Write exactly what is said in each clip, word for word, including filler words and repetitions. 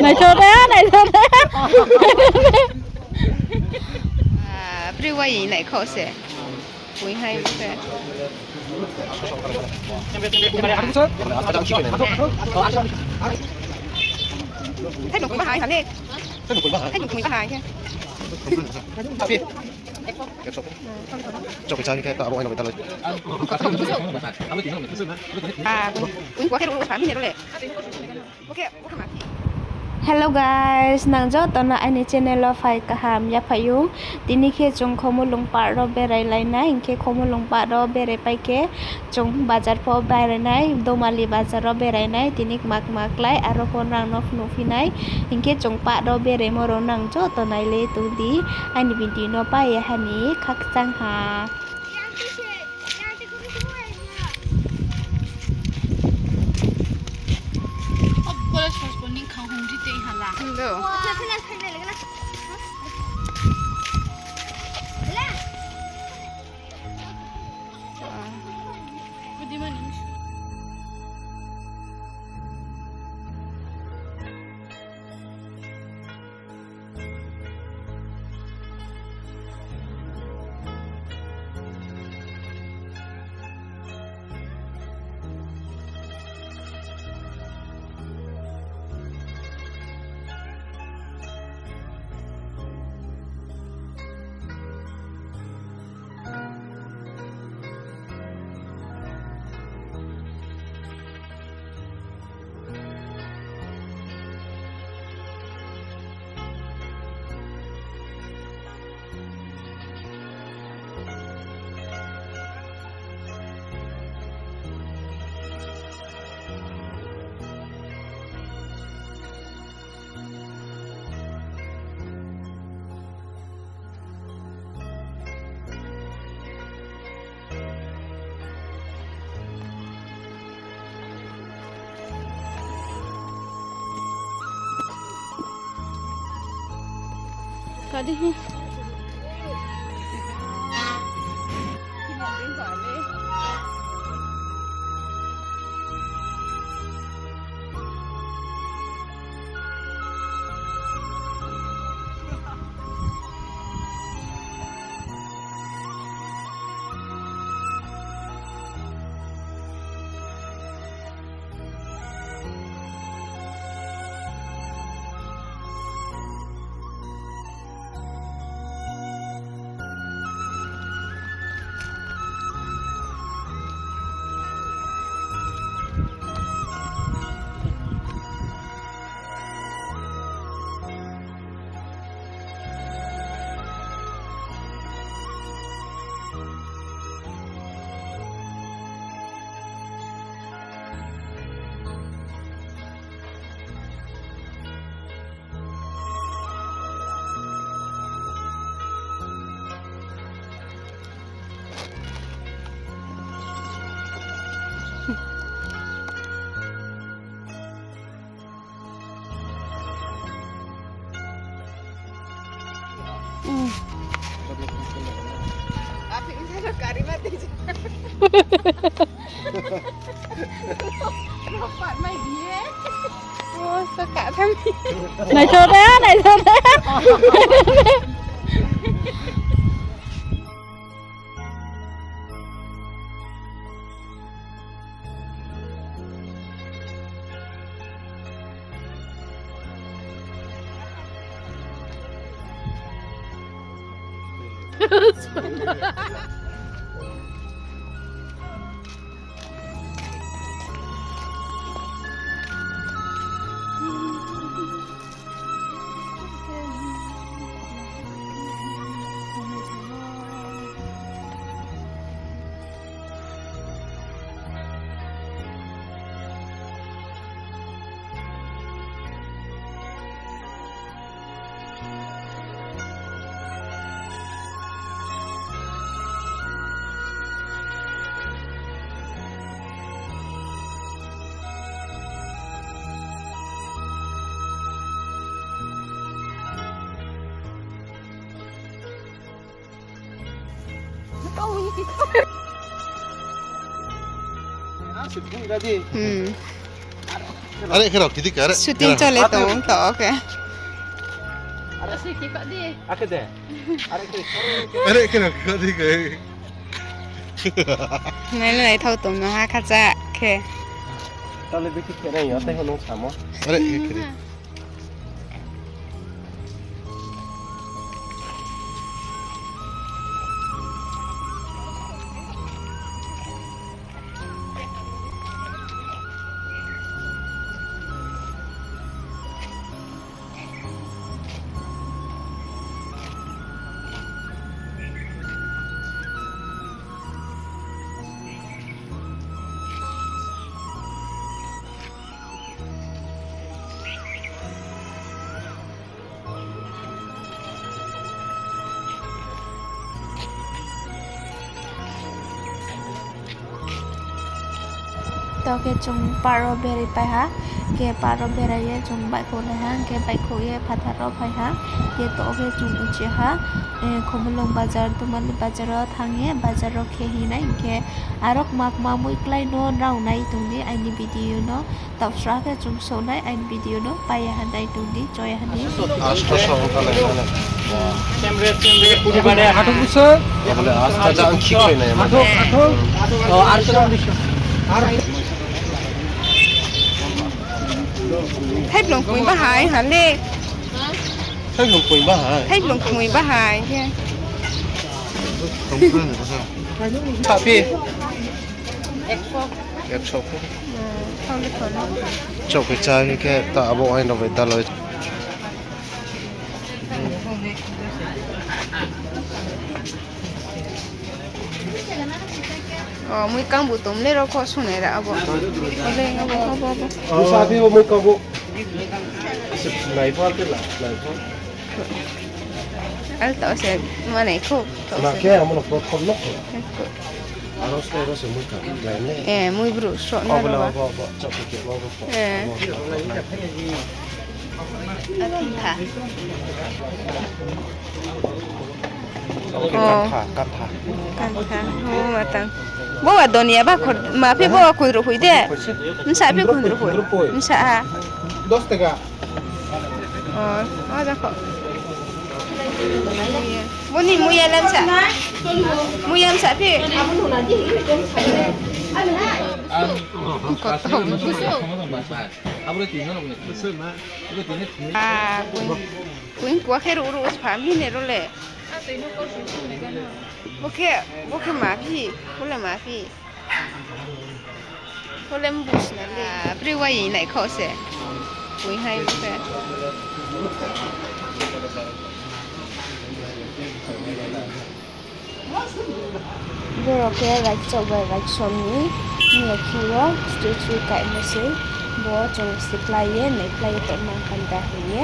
Naithao de, naithao de. Ah, bre wai naikhaoh se. Pui hai mo khe. Hai nung pui bahai sa ne. Hai nung pui bahai khe. Chok khe chang khe ta abo aina bai ta lai. Ah, ui, ui, khe ru ru sa mi ne ro le. Hello guys, nang joto no aini channel wo phai kaham yaphai ou. Tini khe chung Khumulwng park ro berai lai nai, hing khe Khumulwng park ro berai pai khe chung bazar pho berai nai, Domali bazar ro berai nai, tini kma kma klái aro pho nang no phnuh phi nai. Hing khe chung park ro beraimo rao nang joto nai le tong di, aini video no pai ye hani khakchang ha. Kadi hi. Naithao de, naithao de. Hmm. Are khe rao khe di khe, are shooting chole tong to, okay. Are khe rao khe di khe. Nai le naithao tong no ha khacha khe. Tale bikhe khe nai yo, tei ho nung samo. Are khe khe di. To khe chung park wo berai pai ha, khe park wo berai ye chung baihkhouh nai ha, khe baihkhouh ye phathar wo phai ha, khe to khe chung uchih ha, Khumulwng bazar, Dumali bazar wo thanng ye bazar wo khe hing nai, hing khe aro kma kma mui klái no rao nai tong di aini video no. Taohsra khe chung souh nai, aini video no pai ya ha nai tong di, choi ya ha ni. Asto so ongkha nai nai. Ato bosor. Abole asta jang khiklai nai ma. Ato, ato. O, ato. Thaiblong kmui bahai ha le. Thaiblong kmui bahai. Thaiblong kmui bahai khe. Sapi. Ekso pho. Chokri chá khe ta abo wine rao bai daloi. O, mui kangbu tong le rao kho sunai ra abo. Abo, abo, abo, abo. Sapi bo mui kangbu. Nai pho, nai pho, nai pho. Al tao se manai kho, tao se. Na khe amo no prothom no kho. Aro se, aro se mui kha, lai ne. E, mui bru so na ro ba. Abo, abo, chok khe, abo, abo. E. Abo, abo. Athintha. Abo khe kantha, kantha. Kantha, o, matang. Bo wa donia ba khor, ma phi bo wa khundru hui de. Msa phi khundru hui. Msa ha. Dos taka. O, o, jakho. Boni muya lamsa. Muya lamsa phi. Koto. Ah, kuin, kuin kua khe ru ru spha mi ne ro le. Bo khe, bo khe ma phi, bo le ma phi. Bo le mbu sna le. Ah, bre wai nai kho se. Ui hai bo khe. Boro khe Raichok bai Raichom ni miyakhi wo statue kaimo se. Bo chung siklai ye, naiklai ye tongma kanta hing ye.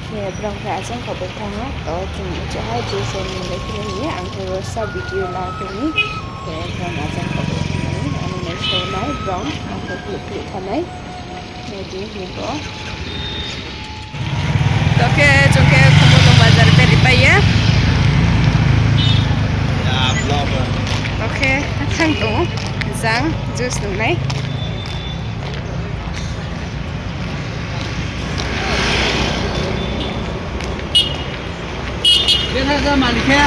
Khe brang khe achang kho bai thanng ha, to chung uchih ha je se ni le khe hing ye, ang khe rosa video la khe ni. Khe brang achang kho bai thanng nai, ang nai so nai, brang ang khe klik klik thanng nai. Nai di hing bo. To khe chung khe Khumulwng bazar beri pai ye. To khe thang tong, jang juice nung nai. Bethakja mani khe.